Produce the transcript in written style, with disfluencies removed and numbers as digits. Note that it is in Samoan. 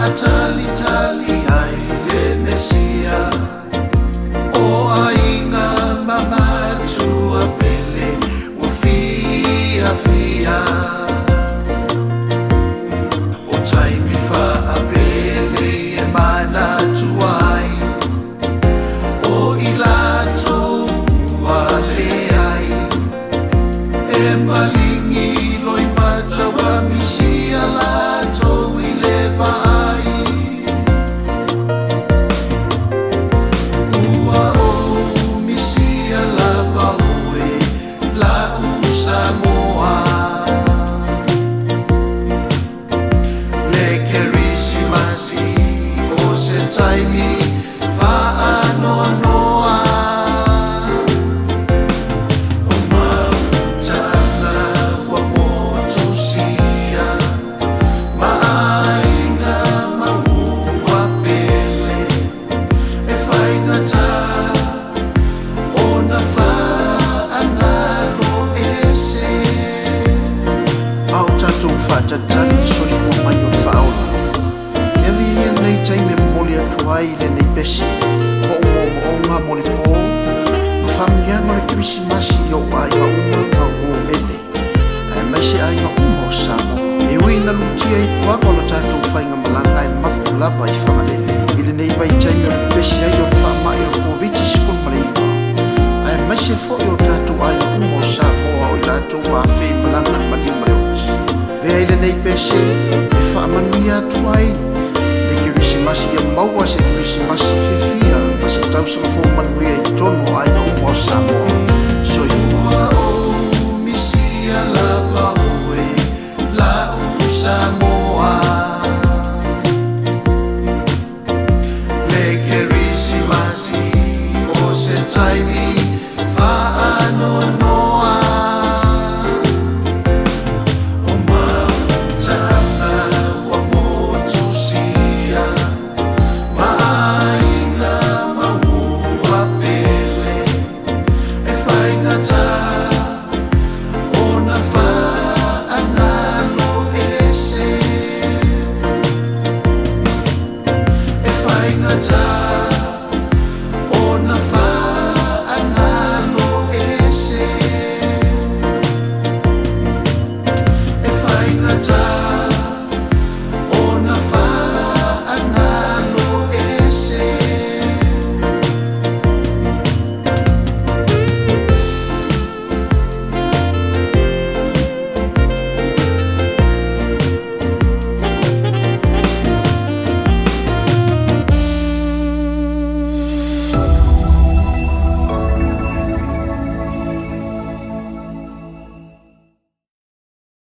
Faatalitali ai le Mesia o aiga ma matua pele ua fiafia. O taimi faapenei e manatu ai o i latou ua leai e maligi loimata ua misia latou i le vaai. Ua ou misia lava oe la'u Samoa. Le Kerisimasi o se taimi faanoanoa. O mafutaga ua motusia ma aiga ma ua pele e faigata ona faagalo ese. A o tatou faatalitali le soifua mai o le Faaola, e avea ia lenei taimi e momoli atu ai lenei pese o ou moomooga mo le po ma faamanuiaga o le Kerisimasi i ou aiga uma ma uo mele, aemaise aiga uma o Samoa. E ui ina lutia i puaga o le tatou faigamalaga e mapu lava i Fagalele i lenei vaitaimi o le pepesi ai o le faamai o le Koviti-19, aemaise foi o tatou aiga uma o Samoa o i latou ua afea i malaga i le maliu ma le oti, avea i lenei pese e faamanuia atu ai le Kerisimasi ia maua se Kerisimasi fiafia ma se tausaga fou manuia i totonu o aiga uma o Samoa.